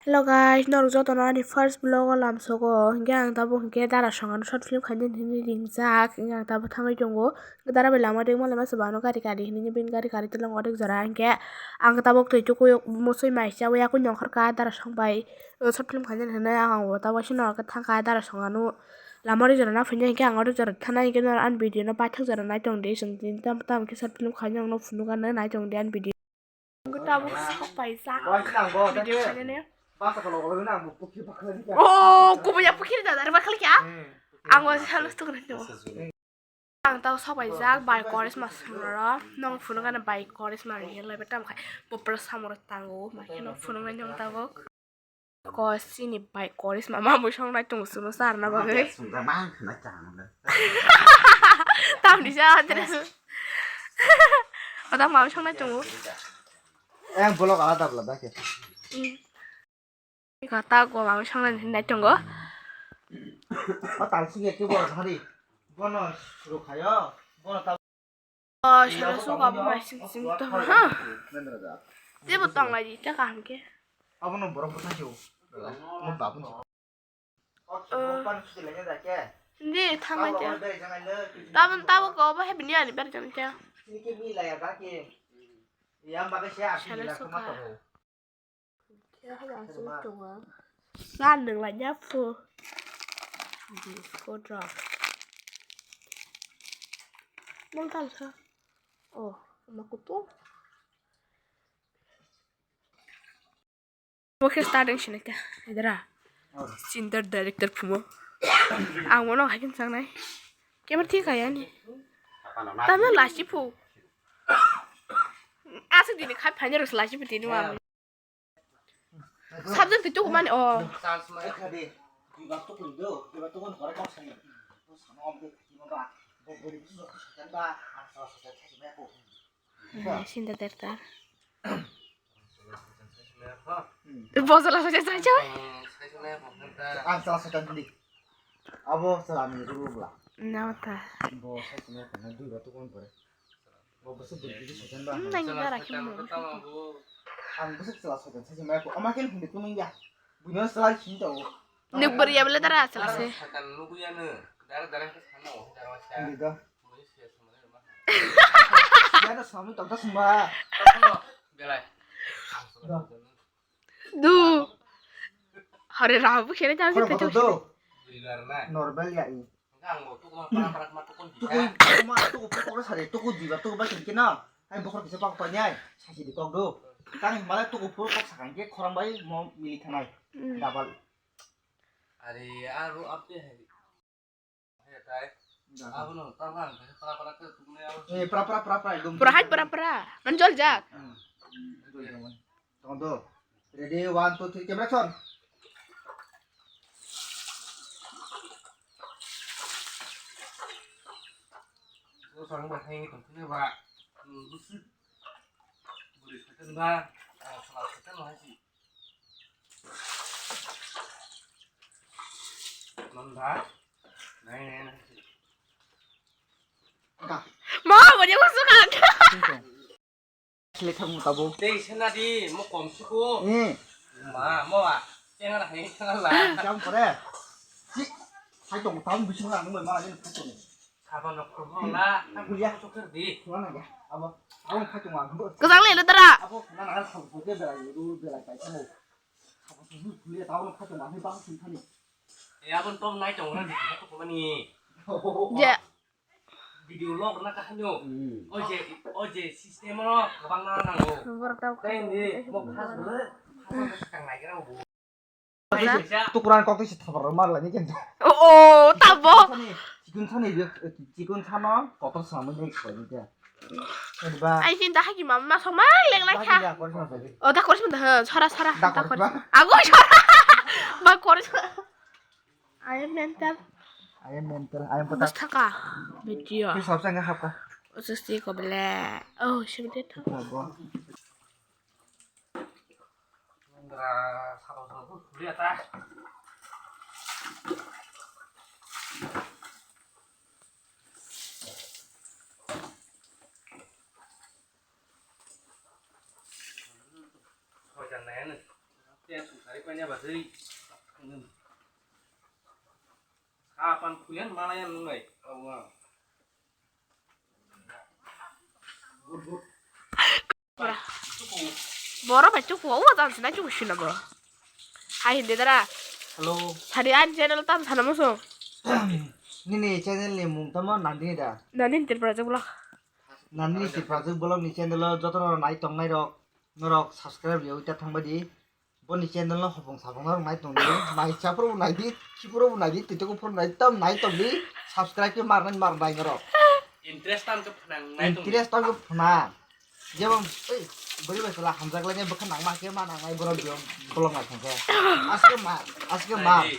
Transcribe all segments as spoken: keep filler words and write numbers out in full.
Hello guys, norok jotono ani first vlog o lamsogo. Hinkhe ang tabuk hinkhe dara songano short film khainani hinwi ringjak. Hinkhe ang tabuk thangwi tongo. Dara bai lama ringma lama se bano gari gari hinwi bini gari gari tolong onek jora. Hinkhe ang tabuk twi tukui musui mai chawi yakui nongkhorkha dara song bai, o short film khainani hinwi ang bo tabuk sino thangkha dara songano. Lama ri jora na phunai hinkhe ang onek jora thana hinkhe norok ani video no paithak jora nai tongdi. Chwng tini tamo tamo khe short film khainani phunukha nai tongdi ani video. Ang tabuk sok paijak. Video khainani. Oh, kubui ya pukiri da, dari bakal kya? Ang was halus tu kena tu. Ang tau sok paijak, bai koris mas noro. Nong phunukha na bai koris ma real life tam khai. Bopra samoro tango, ma kheno phunuknai nong tabuk. Ko sini bai koris ma mamui songnai tung suno sarna bagwi. Tamni sa atre. Oda mamui songnai tungo. Yang bolok alada belada ke. Kata ko mamui songnai nai tungo. O talsi ke ke bolok hari. Bono suru khayo. Bono ta Oh, sero suka bo mai sing sing to, ha? Jebo tong lai di, ta kaham ke. Abono borok bwsai se o. Mo babun se. Hindi, thang lai ta. Tabun tabo ko bo he bini ani ber jam ta. Sero suka. Sa nung lai nya phu. Disco drop. Nung tal sa. Oh, ma kutu. Oke, starting sini ta. Idara. Sinter director phumo. Ang mono hakin sangnai. Kemar thik kaya ni. Tama lasi phu. Asik dini khai phanya ros lasi phu tini wa. Subject tu mani o. Chance mai kha de. Dui bar tukun do, dui bar tukun hore kok sani. Sama om de kima ba. Bo bori bisu sokan ba, ang salah sokan sai mai ko. Sinta terta. Bo salah sokan sai jo. Ang salah sokan beli. Abo salah ni dulu bela. Nata. Bo sai mai ko na dui bar tukun hore. Bo bwswk bwrwi khe soitan ba. Hmm, nang dara khe mo. Ang bwswk chwla soitan sai se maya ko. Ama khe hwnwi tongmani ya. Buino chwla sini tongo. Nuk bwrwi ya bole dara chwla se. Soitan nugwi ya no. Dara dara khe sana o, dara wa sa. Hindi da. Buino siya sumane ma. Ya da sami tongta sumba. Belai. Da. Du. Hore rabu khere jam Khoro jete kotor chok do. Sini. Normal ya i. Ang bo tukuma para para ma tukun di. Tukui, tukuma, tuku pukok sari, tuku diba, tuku ba kiri kina. Hai bokhor kisa pak panyai, sasi di kok do. Tang himala tuku pur kok sakang ke khorang bai mo mili thanai. Hmm. Double. Are aru ape hai. Hai tai. Dah. Abo no tang hang para para ke tukune abo. Eh, pra pra pra pra, dum. Pra hai pra pra. Man jol jak. Hmm. Jol jak man. Tong do. Ready, one, two, three, camera action. O sarang ba hai tong thini ba. Hmm, busu. Buri seten ba. Ah, salah seten ba hai si. Non ba. Nai, nai, nai. Ma, bo dia masuk kan. Sile thang mo tabo. Tei sena di, mo kom suku. Eh. Ma, mo a. Tenga na hai tenga la. Jam kore. Si. Hai tong tam bising la nang ma ni phato. Sabo no khulmo la. Kuya. Sukir di. Kuya na ya. Abo. Abo phato ma. Kwchang le dara. Abo na na kham ko de bela yu bela kai mo. Sabo tu kuya ta no phato ma ni ba sin thani. E abo tom nai tong na di. Ko mani. Ja. Video log na ka hanyo. Hmm. O je, o je system ro kwbang na nango. Borok tao. Tei ni mo khas le, khas le kang nai gra bo. Tukuran kok tei se thabar mar la ni ken. O, o, tabo. Chikun sani, chikun sani, chikun sano kotor sani ni koi ni ken. Ba. Ai hin da hagi mama sok ma leng lai kha. Da kor sini. O da kor sini da, sara, sara, da kor sini. Ago sara. Ba kor sini. I am mental. I am mental. I am Bus patak. Thaka. Video. Ini sab sang hap ka. Usus ti ko bele. Oh, sini dia thaka. Sabo. Indra sabo sabo kuliah ta. Soitan nai anu. Tiang susah. Sapan kulian mana yang nungai. Bora. Bora bai chuku, o jang sinai chuku sina bora. Hai hindi dara. Hello. Hari an channel tam sana muso. Nini channel ni mung tamo Nandini da. Nandini Tripura Vlog. Nandini Tripura Vlog ni channel o joto no nai tong nai rok, norok subscribe yo ita thang badi. Boni channel no hopong sabong no nai tong di. Nai chapro bo nai di, chipro bo nai di, titoko phoro nai tam nai tong di. Subscribe ke mar nai mar nai norok. Interest tam ke phnang nai tong di. Interest tam ke phnang. Jemon, ei, bori bai sala hamjak lai nai bwkha nang ma ke ma nang nai borok biyo bolong nai thang khe. Aske ma, aske ma. Nai di.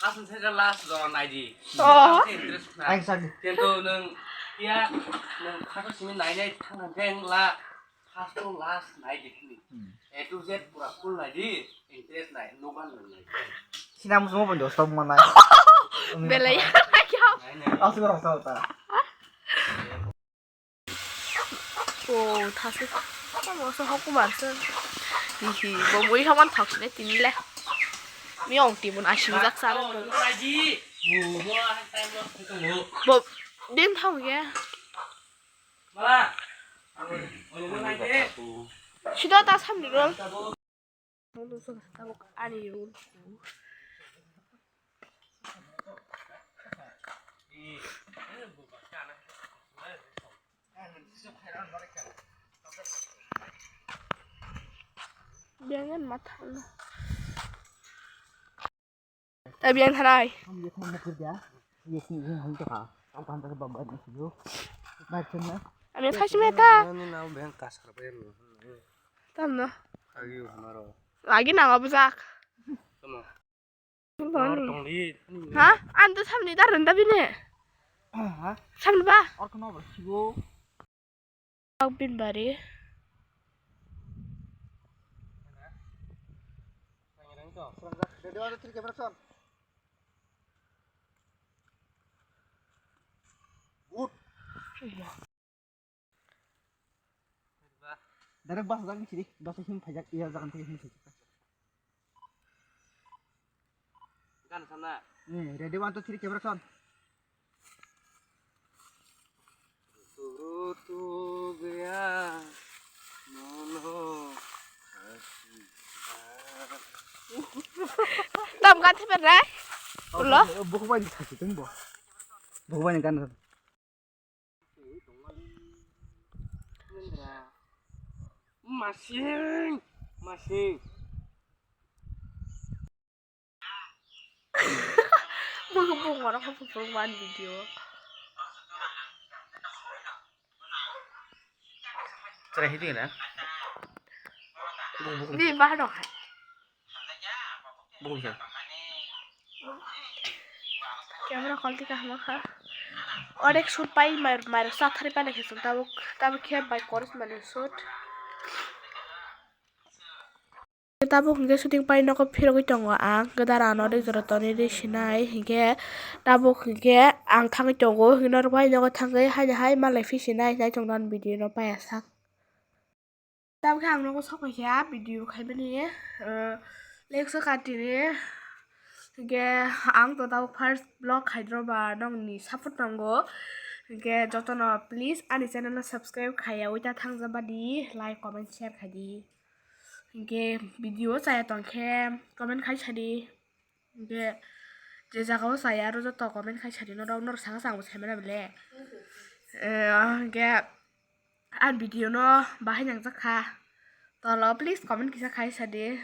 Khasing thangkhe last jora naidi. Oh. Khasing interest khna. Ang sak. Kintu nwng ya, nwng khasing simi nainai thang thang khe wng la, first to last naidi khni. Hmm. A to Z pura full naidi, interest nai, nugan nwng nai. Sinam sumo bondo stop manai. Belai. Nainai. Asuk rasa ta. O, thasuk. Tamo so hoku barsa. Hihi, bo bui haman thok sine tinile. Mi ong timun asing jak sa. Bo din thok ya. Sida ta samni rol. Tabuk ani rul. Biangan matha. Eh, biang tharai. Ami khasime ta. Tamno. Lagi nang abujak. Ha? Ando samni daron da bine. Ha? Samni ba? Bak bin bari. Good. Direct bus jang sini, bus sini pajak iya jangan sini pajak. Gan sana. Eh, ready, one, two, three, camera action. Guru tu gaya, no, no. Tam gan thebe rai. Ulo. Buku banyak kasih tunggu. Buku banyak kan. Masing, masing. Mukubung orang apa purungan video. Terakhir ini na. Bung bung. Di bah dong hai. Bung ya. Camera quality kaham kha. Orek shoot pai mar mar sathari pai nahi sung tabuk tabuk khe bai chorus mani shoot. Tabuk hwnkhe shooting pai nogo phirogwi tongo ang, kwdar ano rijoro tonwi ri sinai hinkhe tabuk hinkhe ang thangwi tongo, hinkhe norok bai nogo thangwi haino hai malai phi sinai hinai tongno ang video no paiya sak. Tabuk khe ang nogo sok paikha video khaimani, ah, lekso katini hinkhe ang to tabuk first vlog khaidroba nokni support nango, hinkhe jotono please ani channel no subscribe khaiyawi ta thangjabadi, like, comment, share khaidi. Hinkhe video chaya tongkhe comment khai sadi. Hinkhe je jagao chaya aro joto comment khai sadi norok, norok saka changbo saimano bele. Eh, hinkhe ang video no bahai nangjakha. Tolo please comment kisa khai sadi.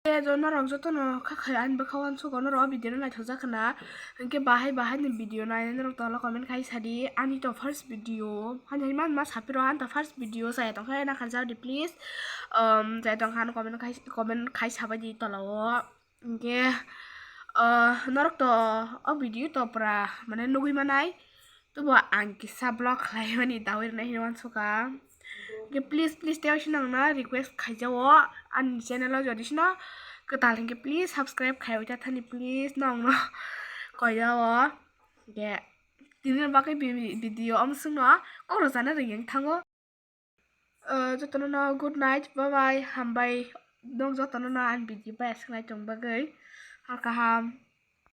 Norok jotono kha khai ani bwkha uansukgo norok o video no naithokjak khna. Hinkhe bahai bahai ni video nainai norok tolo comment khai sadi. Ani to first video. Hani hai man ma sapiro ani to first video chaya tongkha na khan jao di please. Um, chaya tongkha ano comment khai, comment khai sabai di tola o. Hinkhe, uh, norok to o video to pura mane nugui manai. Tobo ang kisa vlog khlaimani dawi rwnai hinwi uansukha. Hinkhe please, please, tei sino nangno request khaijao ani channel o jodi sino kwtal hinkhe please subscribe khaiwi ta thani please nongno koijao. Hinkhe tini bagwi bi-, video omo swngno kok rwchana ringya wng thango. Uh, jotono no good night, bye bye, hambai. Nok jotono no ani video bai swknai tong bagwi hor kaham.